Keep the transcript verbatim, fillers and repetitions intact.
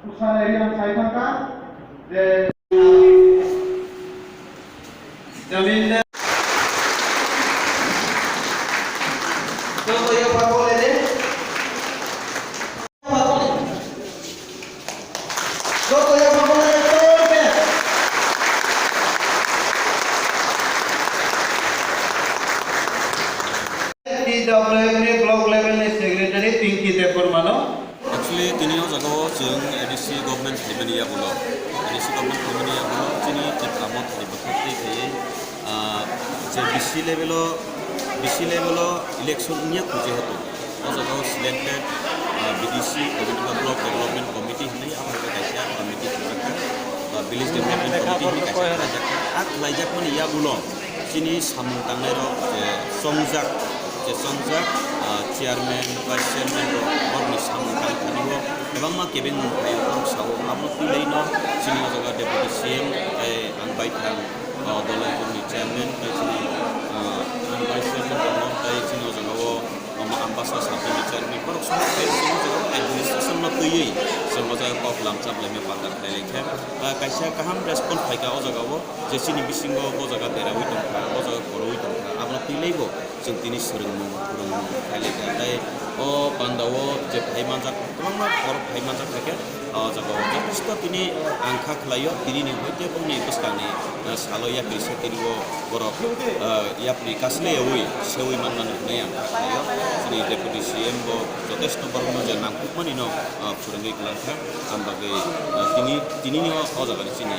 Sana yang saya tangka, de, jamin de. Joto yang bakol de. Joto yang bakol de, tol pe. T W F ni block level ni secretary Pinky Debbarma no. Actually, tini o jaga o chwng A D C government phaimani yagulo, A D C government phaimani yagulo chini Tipra Motha ni bwkhak twi khaiwi, ah, je B C level o, B C level o election wngya kho jehetu, o jaga o selected, ah, B D C, Kobithuka Block Development Committee hinwi abo hai khe kaisa committee khaijakha, ba Village Development Committee hinwi kaisa khaijakha. A khlaijakmani yagulo chini samung tangnai rok je chongjak, je chongjak, ah, chairman, vice chairman rok borokni samung tang thani o kwbangma kebengmung phaio, borok sao. Abono twi laino chini o jaga Deputy C M tei ang bai thang, ah, Dolanpurni chairman tei chini, ah, ang vice chairman tongo tei chini o jaga o omo Ambasa sub-division ni chairman borok sono khe chini o jaga o administration no twiwi chwng o jaga kok lamchak laimai pata khlai lai khe, ah, kaisa kaham response phaikha o jaga o. Je chini bisingo bo jaga berawi tongkha, bo jaga korowi tongkha, abono twi laibo chwng tini swrwngmung, phwrwngmung khailai kha. Tei o panda o je phai manjak, kwbangma borok phai manjak hai khe, o jaga o jotosto tini ang kha khlaio, tini ni hoite bongni bwskangni, eh, salo yapri se tini o borok, eh, yapri kaslaiwi sewi manmani hwnwi ang kha khlaio. Chini Deputy C M bo jotosto borokno je nangkukmani no, eh, phwrwngwi kwlang kha, ang bagwi, eh, tini, tini ni o, o jaga ni chini